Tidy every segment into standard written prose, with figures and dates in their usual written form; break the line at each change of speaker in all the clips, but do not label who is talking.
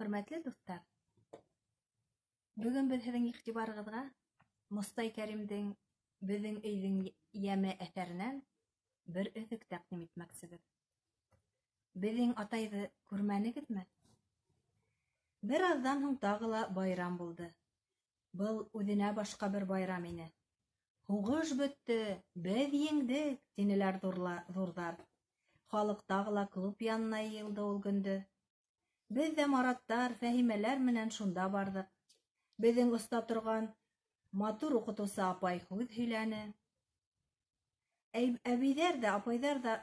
Хөрмәтле дуҫтар, бөгөн беҙ һеҙҙең иғтибарығыҙға Мостай Кәримдең «Беҙҙең өйҙөң йәме» әҫәренән бер өҙөк тәҡдим итмәксебеҙ. Беҙҙең атайҙы күрмәнегеҙме? Бер аҙҙан һуң тағы ла байрам булды. Был үҙенә башҡа бер байрам ине. Һуғыш бөттө, беҙ еңдек, тинеләр ҙурҙар. Халыҡ тағы ла клуб янына йыйылды ул көндө. Беҙ ҙә Мараттар, Фәһимәләр менән шунда барҙыҡ. Беҙҙең оста торған матур уҡытыусы апай һүҙ һөйләне. Әбейҙәр ҙә, апайҙар ҙа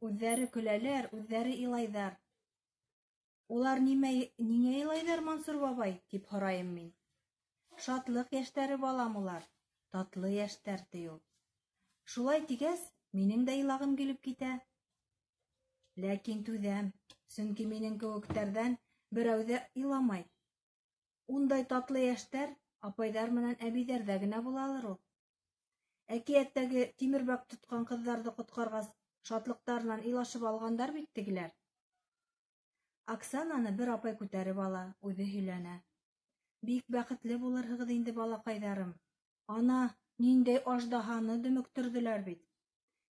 үҙҙәре көләләр, үҙҙәре илайҙар. Улар ниңә илайҙар, Мансур бабай, тип һорайым мин. Шатлыҡ йәштәре, балам, улар, татлы йәштәр, ти ул. Шулай тигәс, минең дә илағым килеп китә. Ләкин түҙәм, сөнки минең кеүектәрҙән берәү ҙә иламай. Ундай татлы йәштәр апайҙар менән әбейҙәрҙә генә булалыр ул. Әкиәттәге тимербәк тотҡан ҡыҙҙарҙы ҡотҡарғас, шатлыҡтарынан илашып алғандар бит тегеләр. Оксананы бер апай күтәреп ала, үҙе һөйләнә. Бик бәхетле булырһығыҙ инде, балаҡайҙарым. Ана, ниндәй аждаһаны дөмөктөрҙөләр бит.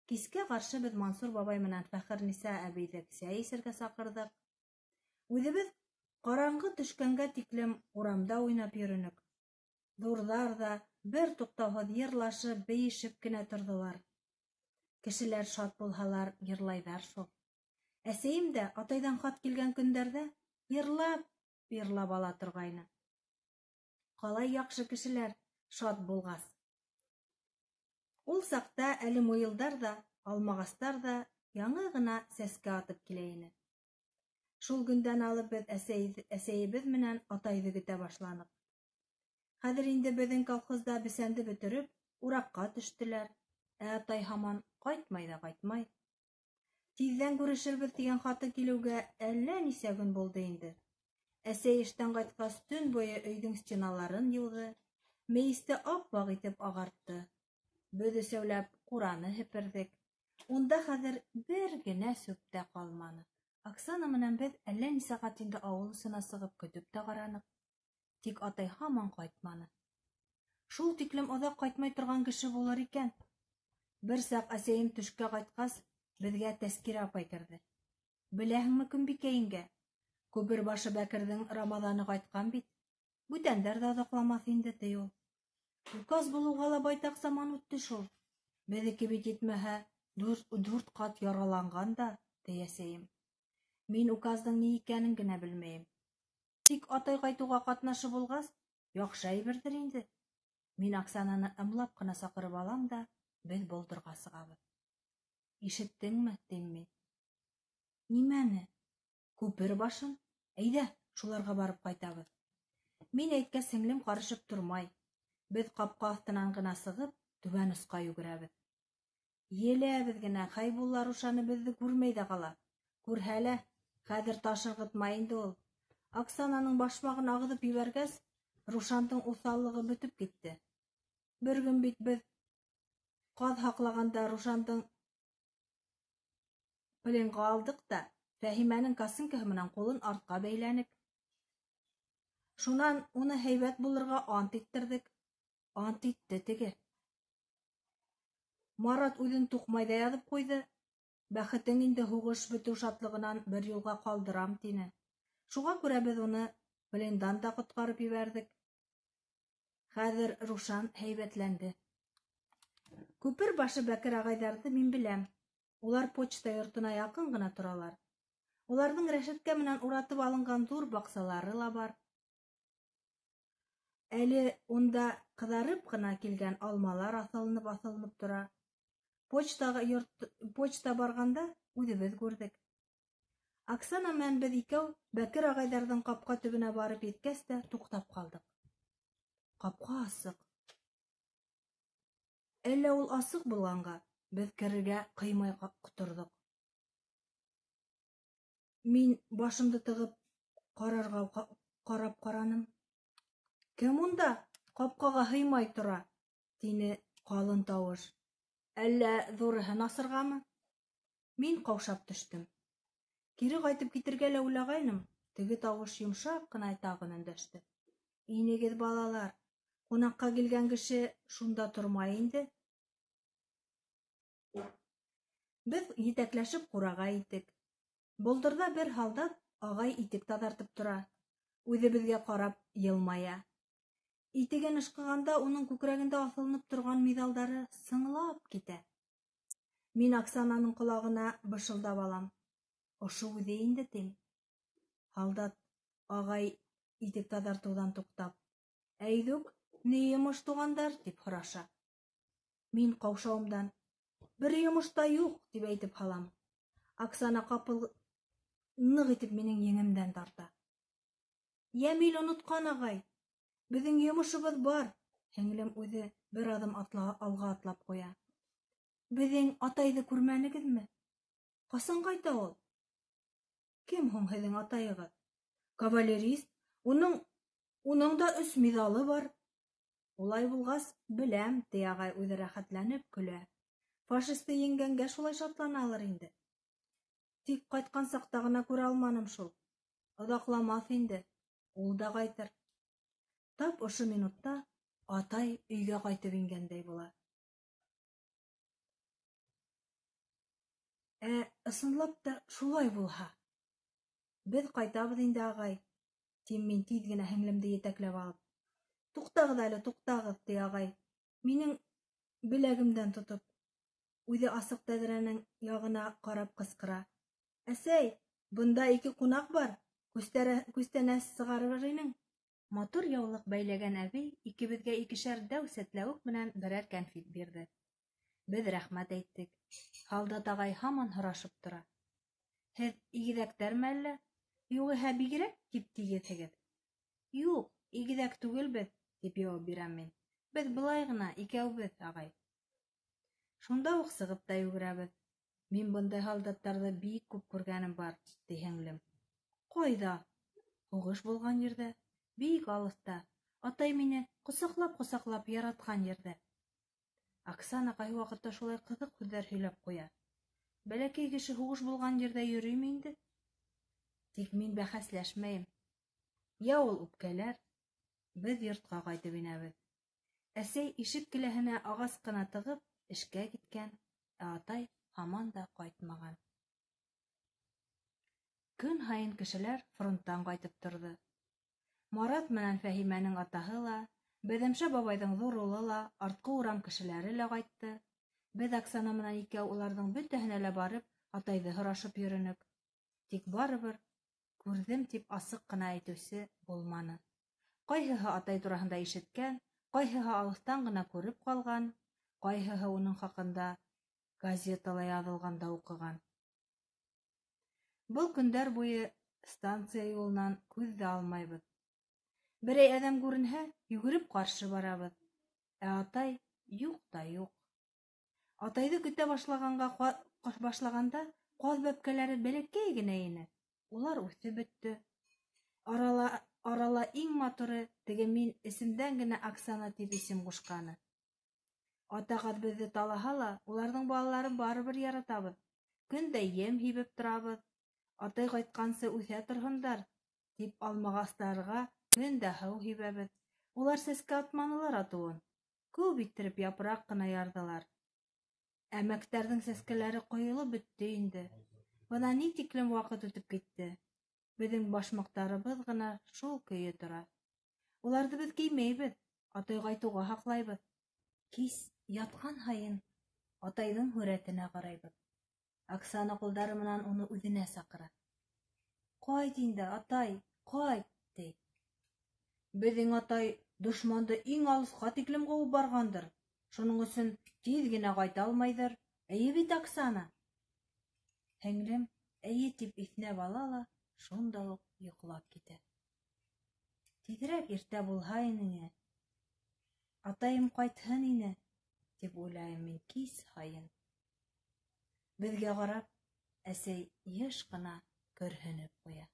Кискә ҡаршы беҙ Мансур бабай менән Фәхерниса әбейҙе сәй эсергә саҡырҙыҡ. Үҙебеҙ ҡараңғы төшкәнгә тиклем урамда уйнап йөрөнөк. Ҙурҙар ҙа бер туҡтауһыҙ йырлашып, бейешеп кенә торҙолар. Кешеләр шат булһалар, йырлайҙар шул. Әсәйем дә атайҙан хат килгән көндәрҙә йырлап-йырлап ала торғайны. Ҡалай яҡшы кешеләр шат булғас. Ул саҡта әле муйылдар ҙа, алмағастар ҙа яңы ғына сәскә атып килә ине. Шул көндән алып беҙ әсәйебеҙ менән атайҙы көтә башланыҡ. Хәҙер инде беҙҙең колхозда бесәнде бөтөрөп, ураҡҡа төштөләр. Ә атай һаман ҡайтмай ҙа ҡайтмай. Тиҙҙән күрешербеҙ тигән хаты килеүгә әллә нисә көн булды инде. Әсәй эштән ҡайтҡас, төн буйы өйҙөң стеналарын йыуҙы, мейесте ап-аҡ итеп ағартты. Беҙ өсәүләп ҡураны һеперҙек. Унда хәҙер бер генә сүп тә ҡалманы. Оксана менән беҙ әллә нисә сәғәт инде ауыл осона сығып көтөп тә ҡараныҡ. Тик атай һаман ҡайтманы. Шул тиклем оҙаҡ ҡайтмай торған кеше булыр икән. Бер саҡ әсәйем төшкә ҡайтҡас, беҙгә Тәскирә апай керҙе. Беләһеңме, Көнбикә еңгә, Күпер башы Бәкерҙең Рамаҙаны ҡайтҡан бит. Бүтәндәр ҙә оҙаҡламаҫ инде, ти ул. Указ булыуға ла байтаҡ заман үтте шул. Беҙҙеке бит етмәһә, дүрт ҡат яраланған да, ти әсәйем. Мин указдың ни икәнен генә белмәйем. Тик атай ҡайтыуға ҡатнашы булғас, яҡшы әйберҙер инде. Мин Оксананы ымлап ҡына саҡырып алам да, беҙ болдорға сығабыҙ. Ишеттеңме, тим мин. Нимәне? Күпер башын? Әйҙә, шуларға барып ҡайтабыҙ. Мин әйткәс, һеңлем ҡарышып тормай. Беҙ ҡапҡа аҫтынан ғына сығып, түбән осҡа йүгерәбеҙ. Еләбеҙ генә, Хәйбулла Рушаны беҙҙе күрмәй ҙә ҡала. Күрһә лә, хәҙер таш ырғытмай инде ул. Оксананың башмағын ағыҙып ебәргәс, Рушандың уҫаллығы бөтөп китте. Бер көн бит беҙ ҡаҙ һаҡлағанда Рушандың пленға алдыҡ та, Фәһимәнең косынкаһы менән ҡулын артҡа бәйләнек. Шунан уны һәйбәт булырға ант иттерҙек. Ант итте теге. Марат үҙен туҡмай ҙа яҙып ҡуйҙы. Бәхетең инде һуғыш бөтөү шатлығынан бер юлға ҡалдырам, тине. Шуға күрә беҙ уны плендан да ҡотҡарып ебәрҙек. Хәҙер Рушан һәйбәтләнде. Күпер башы Бәкер ағайҙарҙы мин беләм. Улар почта йортона яҡын ғына торалар. Уларҙың рәшәткә менән уратып алынған ҙур баҡсалары ла бар. Әле унда ҡыҙарып ҡына килгән алмалар аҫылынып-аҫылынып тора. Почта барғанда үҙебеҙ күрҙек. Оксана менән беҙ икәү Бәкер ағайҙарҙың ҡапҡа төбөнә барып еткәс тә туҡтап ҡалдыҡ. Ҡапҡа асыҡ. Әллә ул асыҡ булғанға беҙ керергә ҡыймай ҡоторҙоҡ. Мин башымды тығып ҡарап ҡараным. Кем унда ҡапҡаға һыймай тора? Тине ҡалын тауыш. Әллә ҙурыһын асырғамы? Мин ҡаушап төштөм. Кире ҡайтып китергә лә уйлағайным, Теге тауыш йомшаҡ ҡына тағын өндәште. Инегеҙ, балалар, ҡунаҡҡа килгән кеше шунда тормай инде. Беҙ етәкләшеп ҡураға итек. Болдорҙа бер һалдат ағай итек таҙартып тора. Үҙебеҙгә ҡарап йылмая. Итеген ышҡығанда уның күкрәгендә аҫылынып торған миҙалдары сыңлап китә. Мин Оксананың ҡолағына бышылдап алам. Ошо үҙе инде, тим. Һалдат ағай итек таҙартыуҙан туҡтап, «Әйҙүк, ни йомош, туғандар?» тип һораша. Мин ҡаушауымдан, «Бер йомош та юҡ», тип әйтеп һалам. Оксана ҡапыл ныҡ итеп минең еңемдән тарта. Йәмил онотҡан ағай, беҙҙең йомошобоҙ бар. Һеңлем үҙе бер аҙым алға атлап ҡуя. Беҙҙең атайҙы күрмәнегеҙме? Ҡасан ҡайта ул? Кем һуң һеҙҙең атайығыҙ? Кавалерист, уның да 3 миҙалы бар. Улай булғас, беләм, ти ағай үҙе рәхәтләнеп көлә. Фашисты еңгәнгә шулай шатланалыр инде. Тик ҡайтҡан саҡта ғына күрә алманым шул. Оҙаҡламаҫ инде, ул да ҡайтыр. Тап ошо минутта атай өйгә ҡайтып ингәндәй була. Ә ысынлап та шулай булһа? Беҙ ҡайтабыҙ инде, ағай, тим мин тиҙ генә һеңлемде етәкләп алып. Туҡтағыҙ әле, туҡтағыҙ, ти ағай, минең беләгемдән тотоп. Үҙе асыҡ тәҙрәнең яғына ҡарап ҡысҡыра. Әсәй, бында 2 ҡунаҡ бар, күстәнәс сығарыр инең. Матур яулыҡ бәйләгән әбей икебеҙгә 2 дәү сәтләүек менән берәр кәнфит бирҙе. Беҙ рәхмәт әйттек. Һалдат ағай һаман һорашып тора. Һеҙ игеҙәктәрме әллә? Юғиһә бигерәк тип-тигеҙһегеҙ. Юҡ, игеҙәк түгелбеҙ, тип яуап бирәм мин. Беҙ былай ғына икәүбеҙ, ағай. Шунда уҡ сығып та йүгерәбеҙ. Мин бындай һалдаттарҙы бик күп күргәнем бар, ти һеңлем. Ҡайҙа? Һуғыш булған ерҙә, бик алыҫта. Атай мине ҡосаҡлап-ҡосаҡлап яратҡан ерҙә. Оксана ҡайһы ваҡытта шулай ҡыҙыҡ һүҙҙәр һөйләп ҡуя. Бәләкәй кеше һуғыш булған ерҙә йөрөймө инде? Тик мин бәхәсләшмәйем. Йә ул үпкәләр. Беҙ йортҡа ҡайтып инәбеҙ. Әсәй ишек келәһенә ағас ҡына тығып эшкә киткән, ә атай һаман да ҡайтмаған. Көн һайын кешеләр фронттан ҡайтып торҙо. Марат менән Фәһимәнең атаһы ла, Бәҙәмшә бабайҙың ҙур улы ла, артҡы урам кешеләре лә ҡайтты. Беҙ Оксана менән икәү уларҙың бөтәһенә лә барып, атайҙы һорашып йөрөнөк. Тик барыбер күрҙем тип асыҡ ҡына әйтеүсе булманы. Ҡайһыһы атай тураһында ишеткән, ҡайһыһы алыҫтан ғына күреп ҡалған, ҡайһыһы уның хаҡында газетала яҙылғанда уҡыған. Был көндәр буйы станция юлынан күҙ ҙә алмайбыҙ. Берәй әҙәм күренһә, йүгереп ҡаршы барабыҙ. Ә атай юҡ та юҡ. Атайҙы көтә башлағанда ҡаҙ бәпкәләре бәләкәй генә ине. Улар үҫеп бөттө. Арала иң матуры теге мин эсемдән генә Оксана тип исем ҡушҡаны. Ата ҡаҙ беҙҙе талаһа ла, уларҙың балаларын барыбер яратабыҙ. Көн дә ем һибеп торабыҙ. Атай ҡайтҡансы үҫә торһондар, тип алмағастарға көн дә һыу һибәбеҙ. Улар сәскә атманылар атыуын. Күп иттереп япраҡ ҡына ярҙылар. Ә мәктәрҙең сәскәләре ҡойолоп бөттө инде. Бына ни тиклем ваҡыт үтеп китте. Беҙҙең башмаҡтарыбыҙ ғына шул көйө тора. Уларҙы беҙ кеймәйбеҙ, атай ҡайтыуға һаҡлайбыҙ. Кис ятҡан һайын атайҙың һүрәтенә ҡарайбыҙ. Оксана ҡулдары менән уны үҙенә саҡыра. Ҡайт инде, атай, ҡайт, ти. Беҙҙең атай дошманды иң алыҫҡа тиклем ҡыуып барғандыр. Шуның өсөн тиҙ генә ҡайта алмайҙыр. Эйе бит, Оксана? Һеңлем эйе тип иҫнәп ала ла шунда уҡ йоҡлап китә. Тиҙерәк иртә булһа ине, атайым ҡайтһын ине, тип уйлайым мин кис һайын. Беҙгә ҡарап, әсәй йыш ҡына көрһөнөп ҡуя.